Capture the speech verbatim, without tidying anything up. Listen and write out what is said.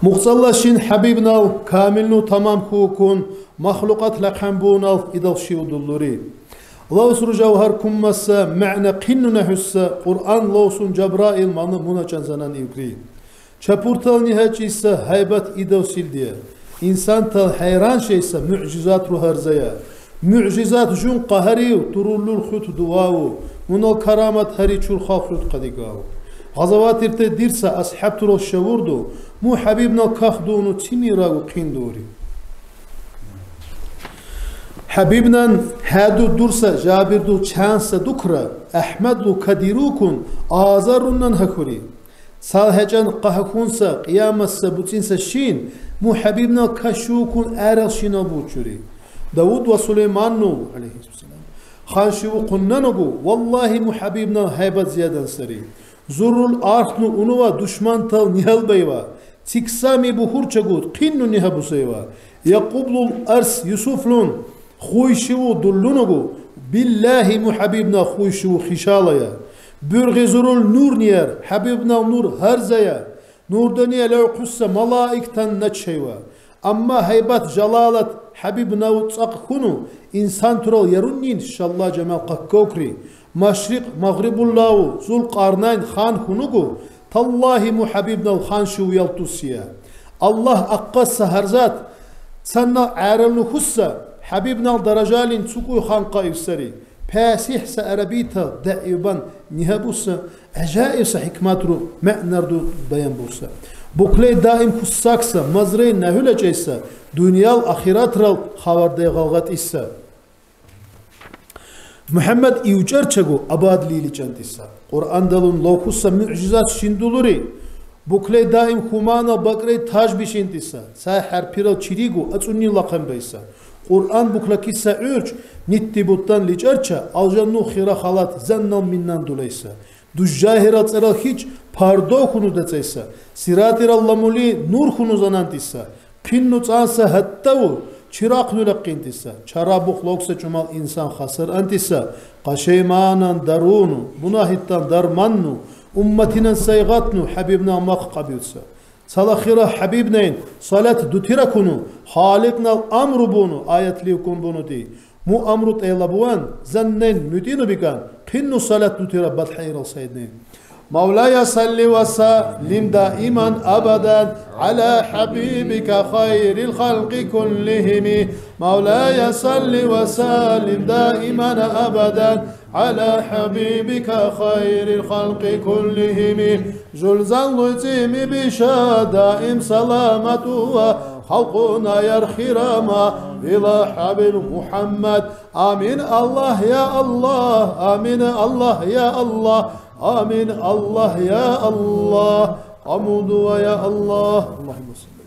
Мугъ цӀалла шин ХӀабибнал камилну тамам хьухун, махлукьат лекьенбунал идал шивдуллури. Лавсру жавгьар куммаса, мана къинну нехьусса, Къуръан лавсун Жабраил мана муна чан занан ивкри. Чапуртал нигьа чиса гьайбат идал силдия. Инсантал гьайран шейса муъжизатру гьарзая. Муъжизат жун къагьарив, туруллур хьут дуваву, мунал карамат гьари чурхал хьут къадигаву. Гъазаватирте дирса асгьабтурал шавурду, му ХӀабибнал кахдуну цимирагу къиндури. ХӀабибнан гьаду дурса Жабирдул чанса дукра, Агьмадлу кадирукун азаруннан гьахьури. Цал гьечӀан къагьахьунса, къияматса буцинса шин, му ХӀабибнал кашукун арал шинал бучури. Давуд ва Сулейманну, алейхиссалам, хан шиву къуннанугу, валлагьи, му ХӀабибнал гьайбат зиядансари. Зуррул архну унува душмантал нигьалбайва, цикса ми бухурчагуд, къинну нигьа бусайва. Якъублул арс Юсуфлун хуй шиву дуллунугу, биллагьи, му ХӀабибнал хуй шиву хишалая. Буьргъи зурул нур нияр, ХӀабибнал нур гьарзая. Нурдани элев хъусса малаиктан начхайва. Амма гьайбат, жалалат ХӀабибнал цӀакъ хьуну, инсантурал яруннин шалла жамал къаккокри. Машрикъ магърибуллаву Зулкъарнайн хан хьунугу, таллагьи, му ХӀабибнал хан шиву ял тусия. Аллагь акъатса гьар зат, цаннал гӀералну хьусса, ХӀабибнал даражалин цукӀуй хан къайивсари. Пасихьса арабитал даивбан нигьа буса, ажаибса хӀикматру маънарду баян буса. Буклей даим хьуссакса, мазрей нагьуьл ачӀейса, дуниял ахиратрал хавардай гъалгъатӀиса. Мугьаммад ивчӀарчагу абад лийличӀантӀиса. Къуръандалун ловхуса муъжизат шиндулури. Буклей даим хумана бакрей таж бишинтӀиса. Цай хӀарпирал чиригу ацӀунни лакъанбайса. Къуръан букла киса гӀурч, нитти буттан личӀарча, алжанну хира халат заннал миннан дулайса. Дужжагьирал цӀерал хьич пардо хьуну дацайса, сиратӀирал ламули нур хьуну занантӀиса, къинну цӀанса гьаттаву чирахъну лакъинтӀиса, чарабухъ локса чӀумал инсан хасар антӀиса, къашейманан даруну, мунагьитан дарманну, умматинан сайгъатну ХӀабибнал мах къабилса. Цала хира ХӀабибнайн салат дутира куну, Халикьнал амру буну, аят ливкун бунути. Му амру тӀелабуван, заннайн муьтӀину бикан, къинну салат дутира батхӀейрал сайдни. مولاي صل وسلم دائما أبدا على حبيبك خير الخلق كلهم. مولاي صل وسلم دائما أبدا على حبيبك خير الخلق كلهم. Жув занлуй цӀими биша даим саламатува, халкьунаяр хирама вила ХӀабиб Мугьаммад. Амин, Аллагь, я Аллагь, амин, Аллагь, я Аллагь, амин, Аллагь, я Аллагь. Амин дува, я Аллагь. اللهم صل